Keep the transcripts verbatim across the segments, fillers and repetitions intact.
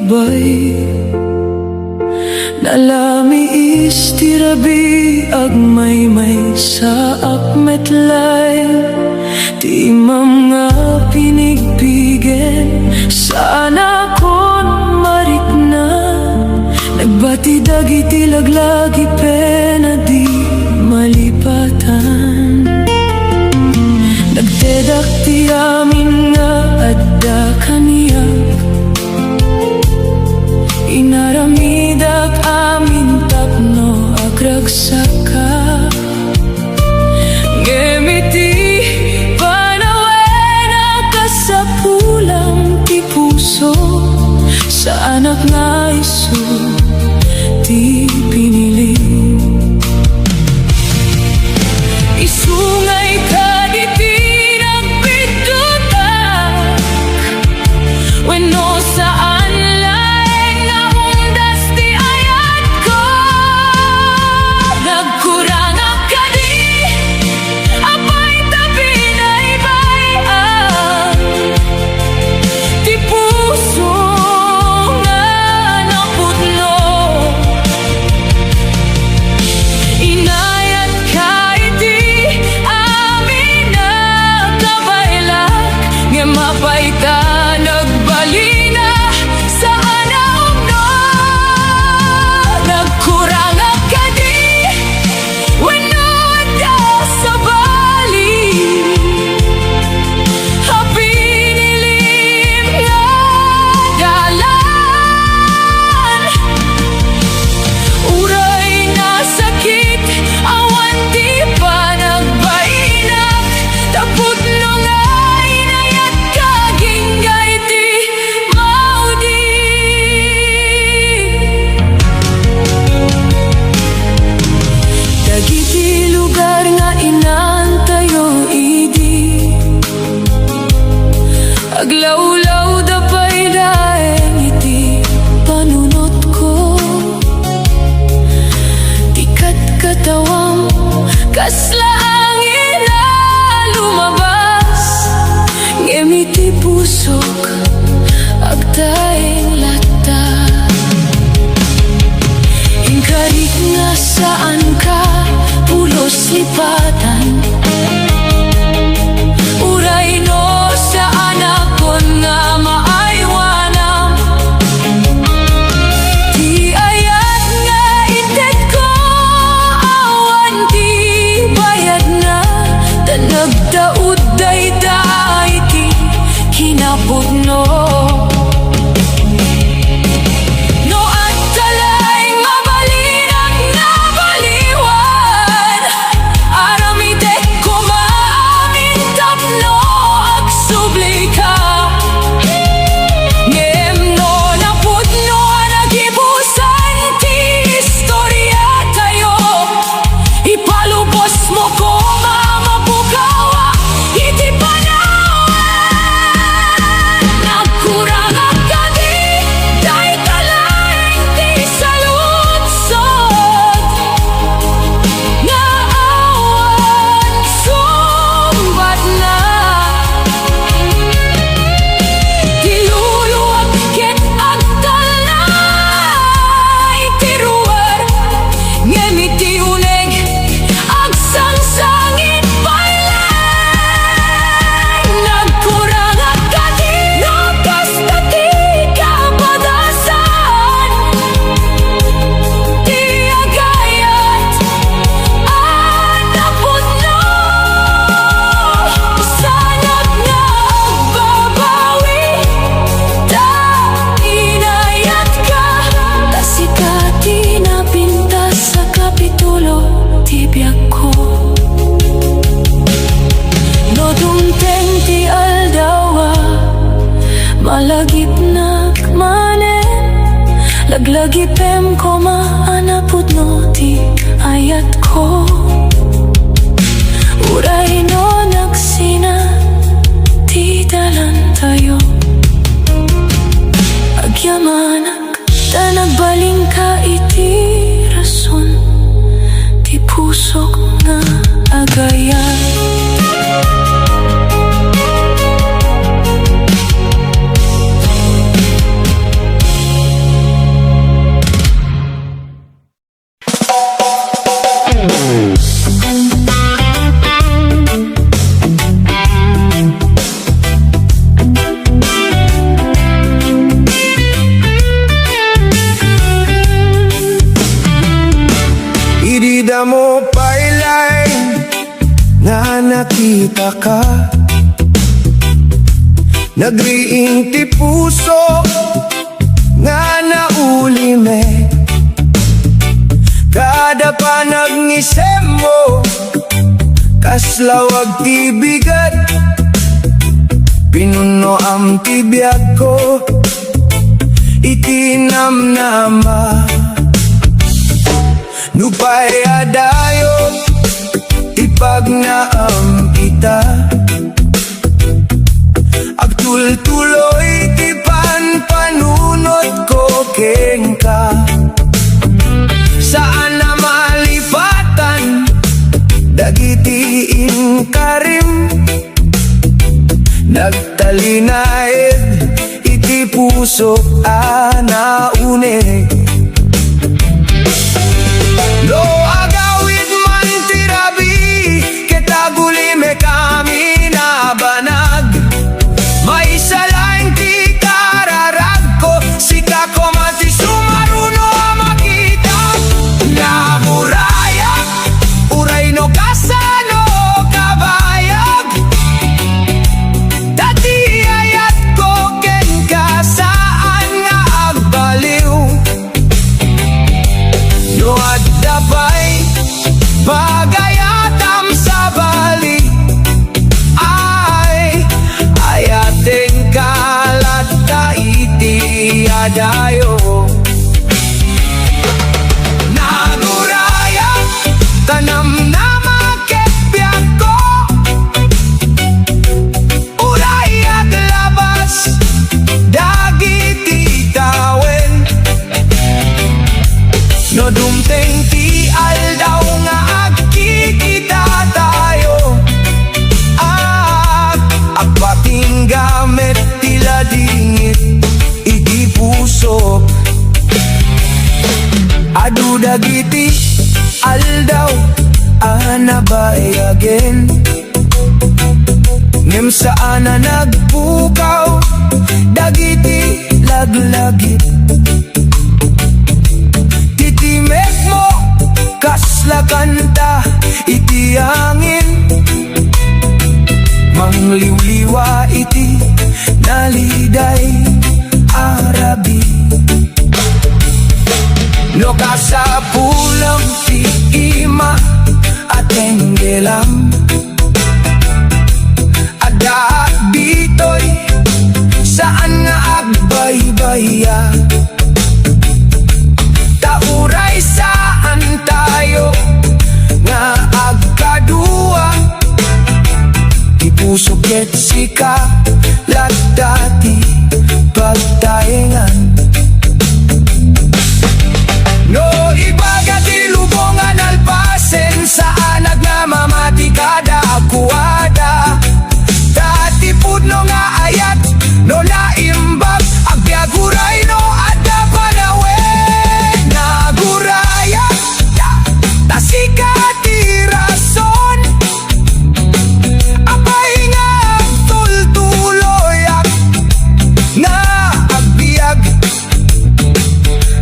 Bay, nalamiis ti rabii, agmaymaysaak met laeng ti imam nga pinigpigen. Saanakon marikna, nagbati dagiti laglagipen a di malipatan. Nagtedak ti amin nga adda kaniak, inaramidak amin tapno agragsakka. Ngem iti panawen a kasapulam ti puso, saanak nga isu ti pinilim. Isu nga ikaw ti nagbiddutak, wenno saan laeng nga umdas ti ayatko. Nagkurangak kadi, apay ta binaybay-am ti puso nga napudno. Inayatka iti amin a kabaelak, ngem apay ta nagbalina, saan a umno. Nagkurangak kadi, wenno adda sabali a pinilim nga dalan? Uray nasakit, awan ti panagbainak, ta pudno nga inayatka agingga iti maudi. Dagiti lugar nga inaantayo idi, aglawlawda pay laeng iti panunotko. Ti katkatawam kasla angin a lumabas, ngem iti pusok agtaeng latta. Inkarik nga saanka pulos lipatan, uray no saanakon nga maaywanam. Ti ayat nga itedko awan ti bayadna, ta nagdaud dayta iti kinapudno. No adda laeng mabalinak nga baliwan, aramidek koma amin tapno agsublika. Ngem no napudno a nagibusan ti istoriatayo, ipalubosmo koma a mapukawak iti panawen. Nagkurangak kadi, dayta laeng ti saludsod nga awan sungbatna. Ti luluak ket agtalna iti ruar, ngem iti uneg agsangsangit pay laeng. Nagkurangak kadi, no kasta ti kapadasan ti agayat a napudno. Saanak nga agbabawi, ta inayatka, ta sika ti napintas a kapitulo ti biagko. No dumteng ti aldaw a malagipnak manen, laglagipem koma a napudno ti ayatko. Uray no nagsina ti dalantayo, agyamanak ta nagbalinka iti rason ti pusok nga agayat. taka. Nagriing ti puso nga naulimek. Kada panagnisemmo, kas lawag ti bigat. Pinunnoam ti biagko iti namnama. Nupay adayo ti pagnaam ita, agtultuloy ti panpanunotko kenka. Saan a malipatan dagiti inkarim, nagtalinaed iti pusok a nauneg. No agawid man ti rabii ket agulimek amin a banag, maysa laeng ti kararagko, sika koma ti sumaruno a makita. Nagurayak, uray no kasano kabayag, ta ti ayatko kenka saan nga agbaliw. No adda pay pagayatam sabali, ay, ayatenka latta iti adayo. Nagurayak ta namnama ket biagko, uray aglabas dagiti tawen. No dumteng ti aldaw nga agkikitatayo, ah, agpatingga met ti ladingit iti pusok. Adu dagiti aldaw a nabayagen, ngem saan a nagpukaw dagiti laglagip. Titimekmo kasla kanta iti angin, mangliwliwa iti naliday a rabii. No kasapulam ti ima a tenggelam, adda ditoy saan nga agbaybaya. Ta uray saan tayo nga agkadua, ti puso ket sika latta ti pagtaengan. No ibaga ti lubong a nalpasen, saanak nga mamati kadakuada. Ta ti pudno nga ayat, no naimbag, agbiag uray no adda panawen. Nagurayak ta sika ti rason, apay nga agtultuloyak nga agbiag.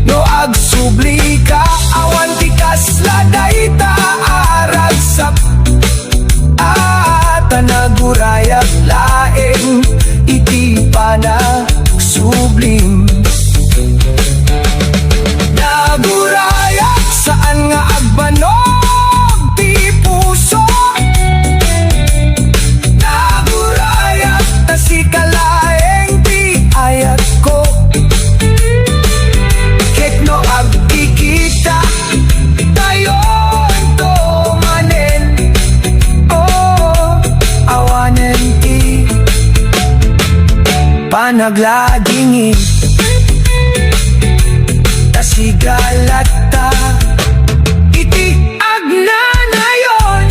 No agsublika, awan ti kasla dayta a ragsap. Ah, ta nagurayak laeng iti panagsublim. Nagurayak, saan nga agbannog ti puso. Nagurayak, ta sika laeng ti ayatko. Ket no agkikita tayo manen, oh, awanen ti panagladingit. Ta sika latta iti agnanayon.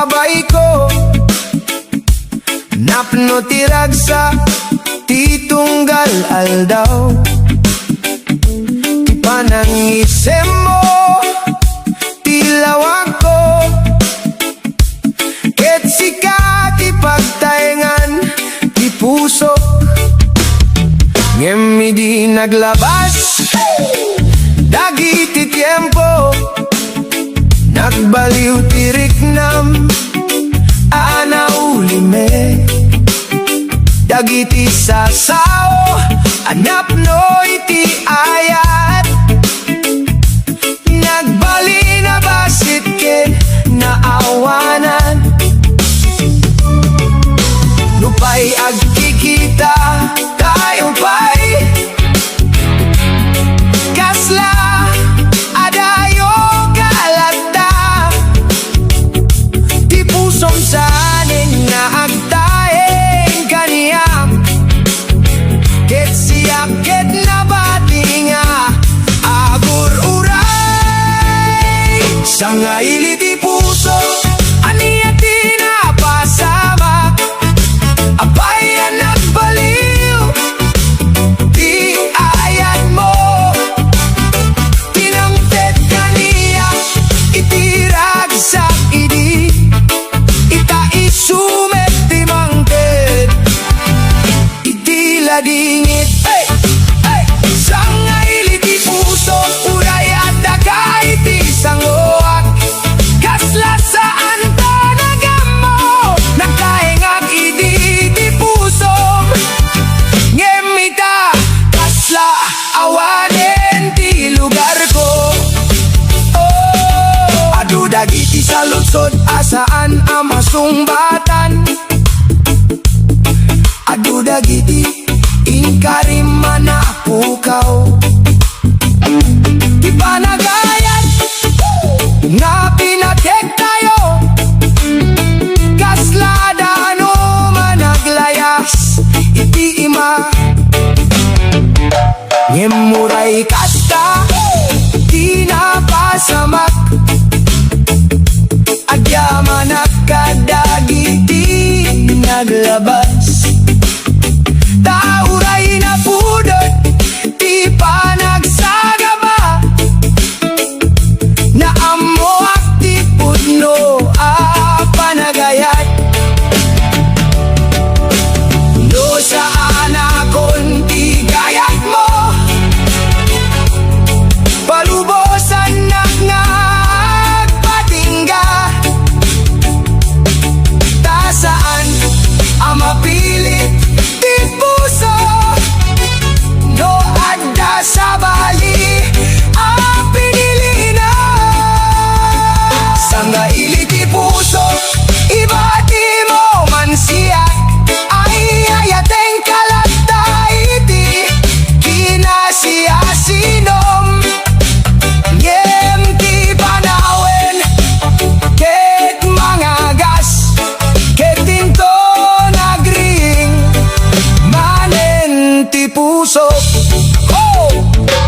Babayko, napno ti ragsak ti tunggal aldaw. Ti panangisemmo ti lawagko, ket sika ti pagtaengan ti pusok. Ngem idi naglabas dagiti tiempo, nagbaliw ti riknam a naulime. Dagiti sasao a napno iti ayat, nagbalin a bassit ken naawanan. Nupay agkikita tayo pay, kasla adayo ka latta. Ti pusom saanen nga agtaeng kaniak, ket siak ket nabati nga agur-uray. Sangaili ti puso, ania ti napasamak? Apay a nagbaliw ti ayatmo? Tinangted kaniak iti ragsak idi ita isu met ti mangted iti ladingit. Hey! Hey! Sangaili ti puso, uray adda ka iti sangoak. Kasla saan ta nagammo, nagtaengak idi ti pusom. Ngem ita, kasla awanen ti lugarko. Oh, adu dagiti saludsod a saan a masungbatan. Adu dagiti inkari a napukaw. Ti panagayat nga pinatektayo, kasla dano man naglayas iti ima. Ngem uray kasta, ti napasamak, agyamanak kadagiti naglabas. Ta uray napudot ti panagsagaba, naammoak ti pudno a panagayat. No saanakon ti gayatmo, palubosannak nga agpatingga. Ta saan a mapilit ti puso, no adda sabali a pinilina. Sangaili ti puso, ibatimo man siak, ay ayatengka latta iti kinasiasinom. Ngem ti panawen ket mangagas, ket inton agriing manen ti puso. Oh!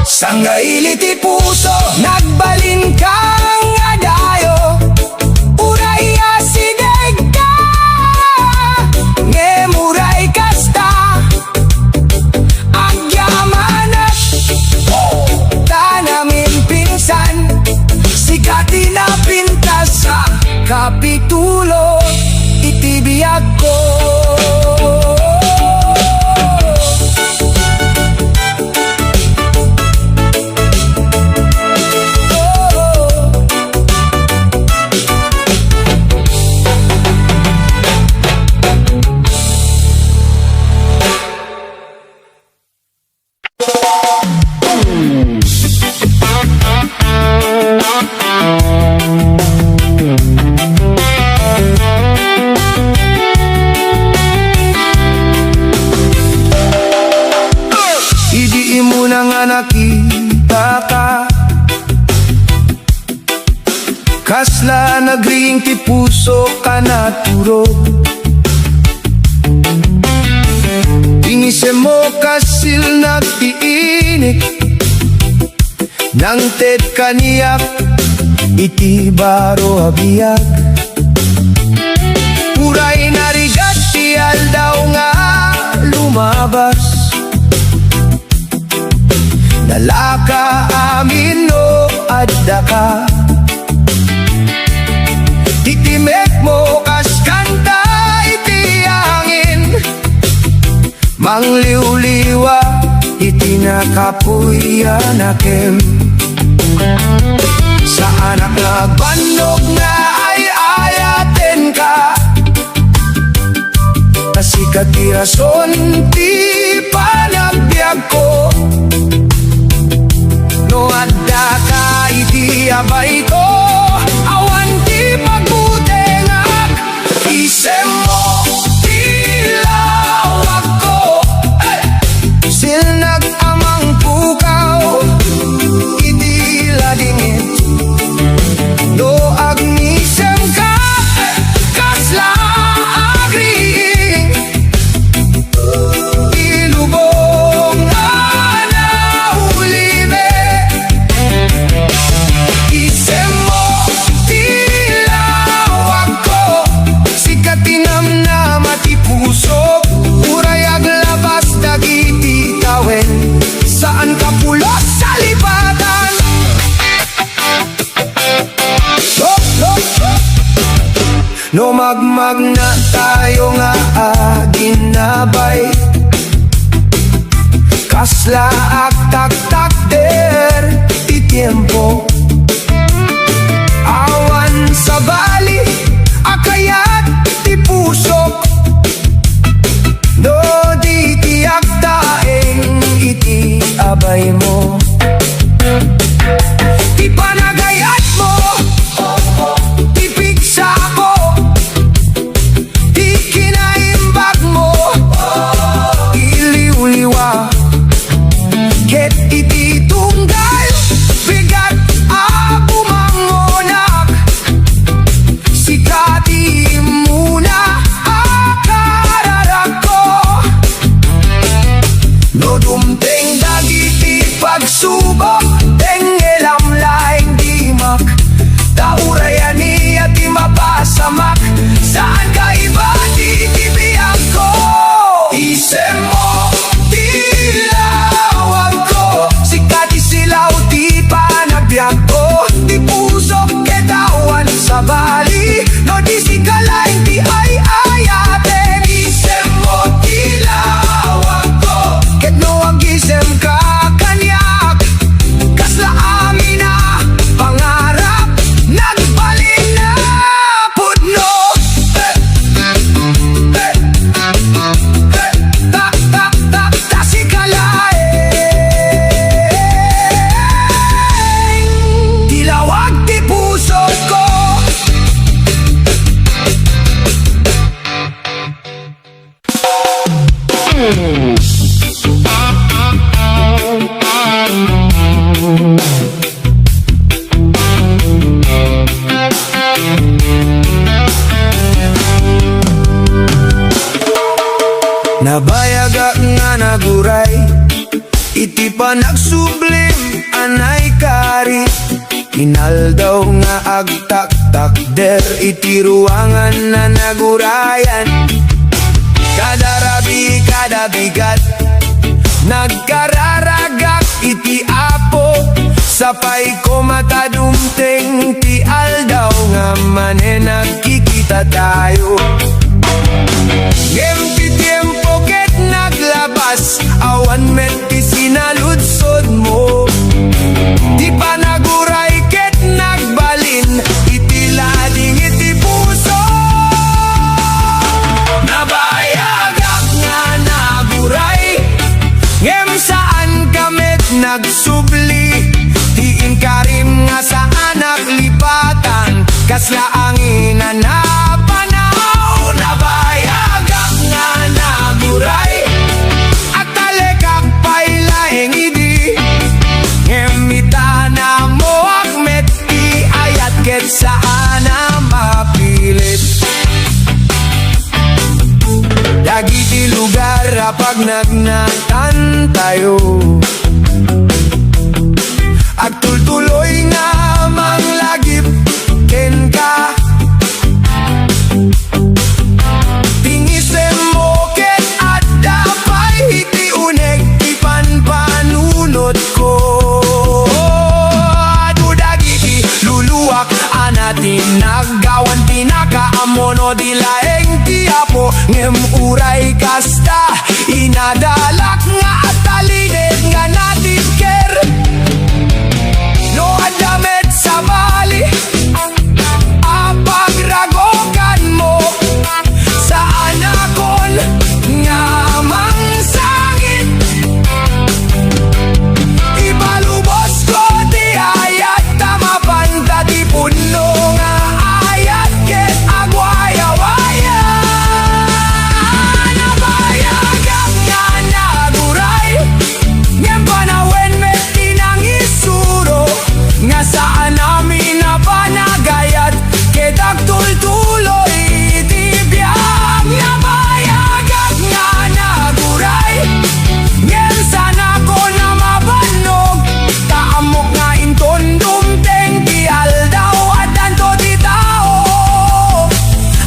Sangaili ti puso, nagbalin kang adayo. Uray asidegka, ngem uray kasta, agyamanak. Ta naminpinsan, sika ti napintas a kapitulo iti biagko. Idi imuna nga nakitaka, kasla nagriing ti pusok a naturog. Ti ngisemmo kas silnag ti inik, nangted kaniak iti baro a biag. Aldaw nga lumabas, nalaka amin no addaka. Titimek mo kas kanta iti angin, mangliwliwa iti nakapuy a nakem. Saanak nga agbannog nga ay-ayatenka, ta sika ti rason ti panagbiagko. No addaka iti abayko, awan ti pagbutengak. Isemmo ti lawagko, eh! Silnag a mangpukaw iti ladingit. No agnisemka, kasla agriing ti lubong a naulime. Isemmo ti lawagko, sika ti namnama ti pusok. Uray aglabas dagiti tawen, saanka pulos sa lipatan. No magmagna tayo nga aginabay, kasla agtaktakder ti tiempo. Awan sabali a kayat ti pusok, no di ti agtaeng iti abaymo. Ti panagayatmo, ti pigsako, ti kinaimbagmo, ti liwliwa, ket iti tunggal bigat a bumangonak. Sika ti immuna a kararagko. No dumteng dagiti pagsubok, dengngelam laeng dimak. Ta uray ania ti mapasamak, saanka ibati ti biagko. Isemmo ti lawagko, sika ti silaw ti panagbiagko, ti pusok ket awan sabali, no di sika laeng ti ay-ayaten. Isemmo ti lawagko, ket no agisemka kaniak, kasla amin a pangarap nagbalin a pudno. Ta, ta, ta, ta sika laeng ti lawag ti pusoko. Nabayagak nga naguray iti panagsublim a naikari. Inaldaw nga agtaktakder iti ruangan a nagurayan. Kada rabii, kada bigat, nagkararagak iti Apo. Sapay koma ta dumteng ti aldaw nga manen agkikitatayo. Ngem ti tiempo ket naglabas, awan met ti sinaludsodmo. Ti panaguray ket nagbalin iti lading iti puso. Nabayagak nga naguray, ngem saanka met nagsubli. Ti inkarim nga saanak lipatan, kasla angin a napanaw. Nabayagak nga naguray, agtalekak pay laeng idi. Ngem ita, naammoak met ti ayat ket saan a mapilit. Dagiti lugar a pagnagnatan tayo, agtultuloy nga manglagip kenka. Tingisem mo Di laeng ti Apo, ngem uray kasta, inadalak nga atalinaed nga natibker. No adda met sabali a pagragokanmo, saanakon nga mangsangit. Ipalubosko ti ayat ta mapanta ti pudno nga ayat ket agwayawaya. Nabayagak nga naguray, ngem panawen met ti nangisuro, nga saan amin a panagayat ket agtultuloy iti biag. Nabayagak nga naguray, ngem saanakon a mabannog, ta ammok nga inton dumteng ti aldaw, addanto ti tao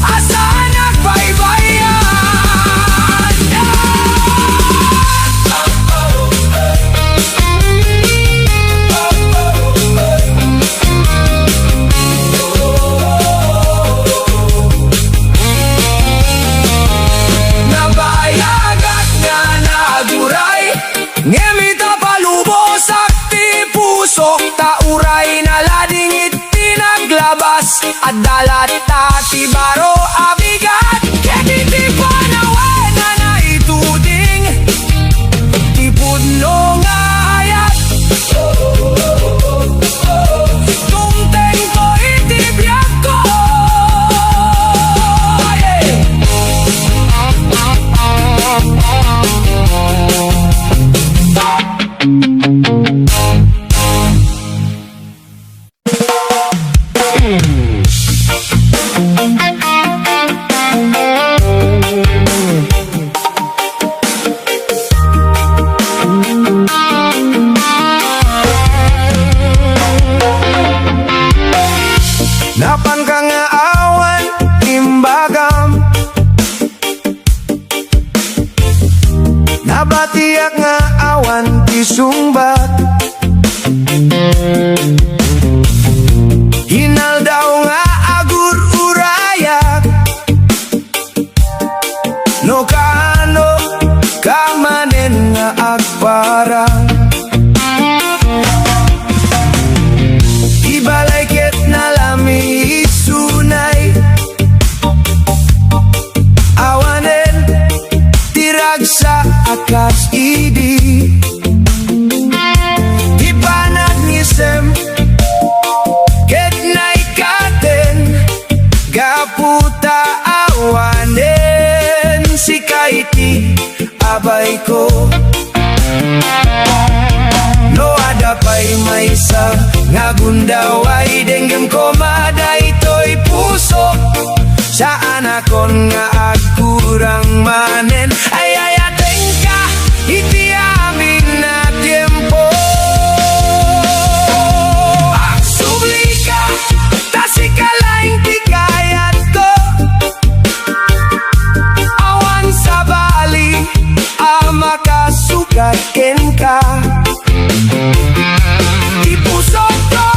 a saan agbaybayad. Nabayagak nga naguray, ngem ita palubosak ti pusok, ta uray naladingit ti naglabas. Adda latta ti baro a bigat, ket iti panawen a naituding ti pudno nga ayat. Dumtengto iti biagko. Napanka nga awan imbagam, nabatiak nga awan ti sungbat. Inaldaw nga agur-urayak, no kaano ka manen nga agparang. Ti balay ket nalami isunay, awanen ti ragsak a kas idi. Ti panagnisem ket naikkaten, gapu ta awanen sika iti abayko. No adda pay maysa nga gundaway, denggem koma daytoy pusok. Saanakon nga agkurang manen, ay-ayatenka iti amin a tiempo. Agsublika, ta sika laeng ti kayatko. Awan sabali a makasugat kenka. Ti pusokko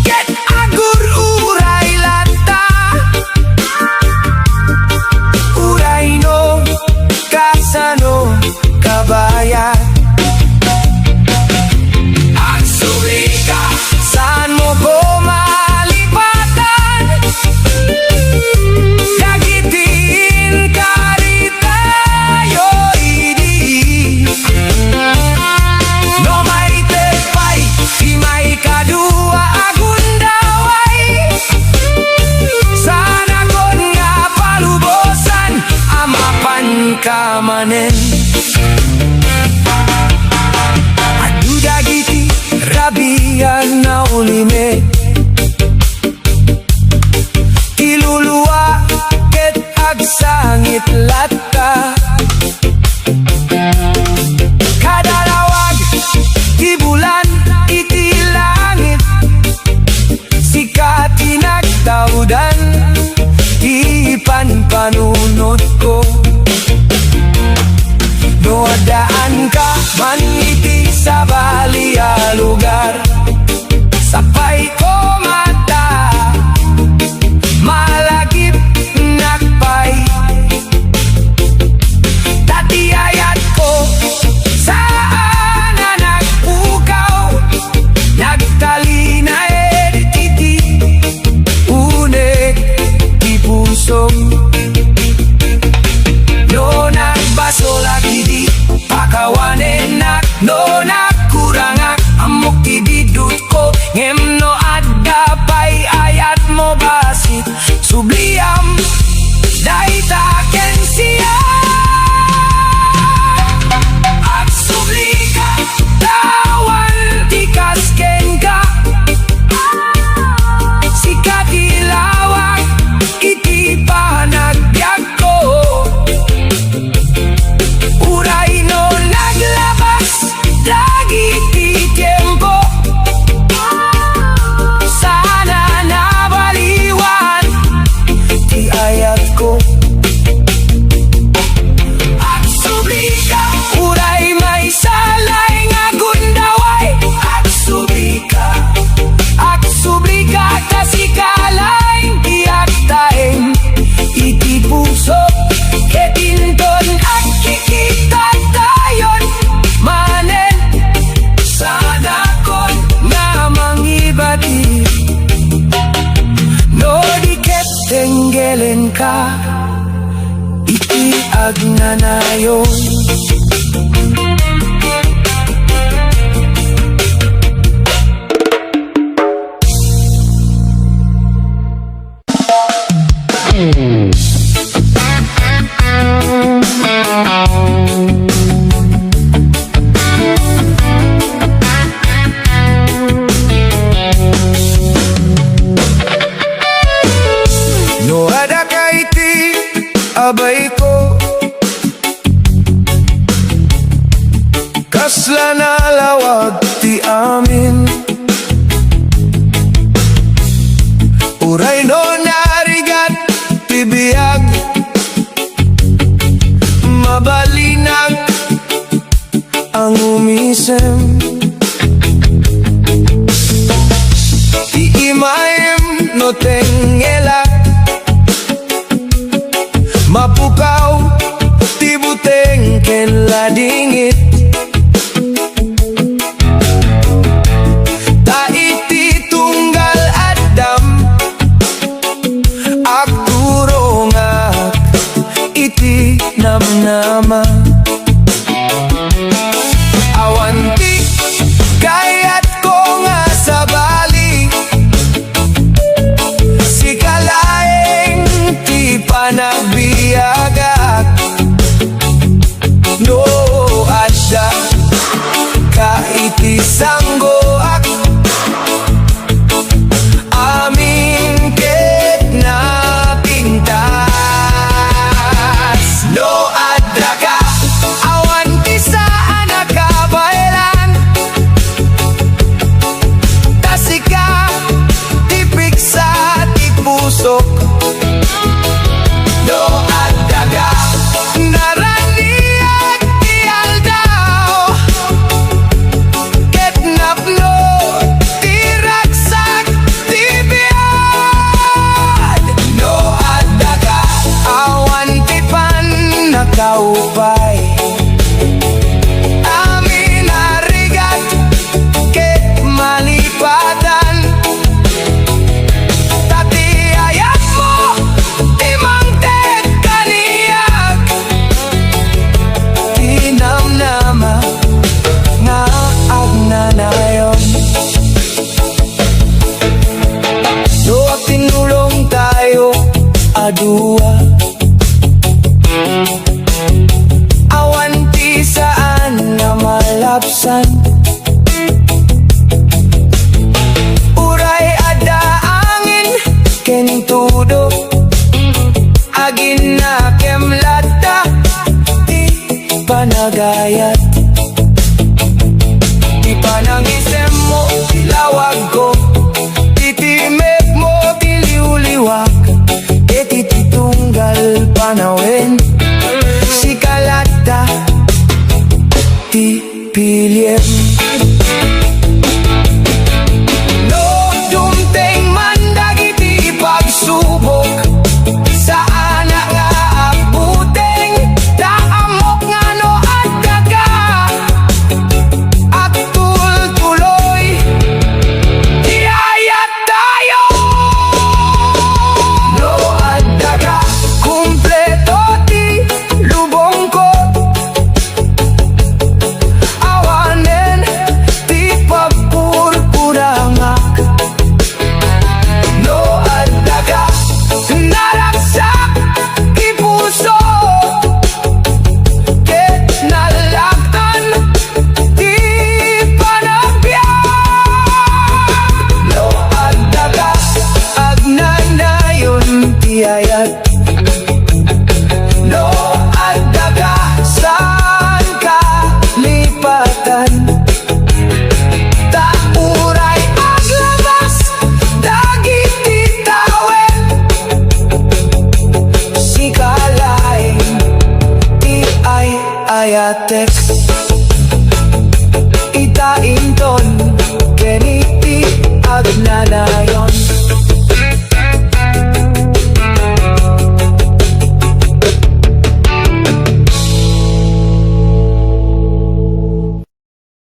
ket agur-uray latta. Uray no kasano kabayat. Agsublika, saanmo ko malipatan dagiti inkaritayo idi. No maited pay ti maikadua a gundaway, saanakon nga palubosan a mapanka manen. Adu dagiti rabii a naulimek ti luluak ket agsangit latta. Kada lawag ti bulan iti langit, sika ti nagtawdan ti panpanunotko. No addaanka man iti sabali a lugar, sapay koma ta malagip Ayo. No adda ka iti abayko, kasla nalawag ti amin. Uray no narigat ti biag, mabalinak a ngumisem. Ti imaem no tengelak, mapukaw ti buteng ken ladingit. Ta iti tunggal addam, agturongak iti namnama. Awan ti kayatko nga sabali, sika laeng ti panagbiagak. No adda ka iti sanggoak, amin ket napintas. No adda ka, awan ti saan a kabaelan, ta sika ti pigsa ti pusok. No adda ka, naraniag ti aldaw, ket napno ti ragsak ti biag. No adda ka, awan ti pannakaupay, amin a rigat ket malipatan. Ta ti ayatmo ti mangted kaniak, ti namnama nga agnanayon. No agtinulong tayo a dua, awan ti saan a malapsan. Uray adda angin ken tudo, aginnakem latta ti panagayat. Ti panangisemmo ti lawagko, ti timekmo ti liwliwak, ket iti tunggal panawen, sika latta ti piliem. No dumteng man dagiti pagsubok, saanak nga agbuteng, ta ammok nga no adda ka, agtultuloy ti ayat tayo. No adda ka, kumpleto ti lubongko. Awanen ti pagpurpurangak. No adda ka, naragsak ti puso, ket nalak-an ti panagbiag. No adda ka, agnanayon ti ayat. No adda ka, saan ka lipatan? Ta uray aglabas dagiti tawen, sika laeng ti ay-ayatek. Ita inton ken iti agnanayon.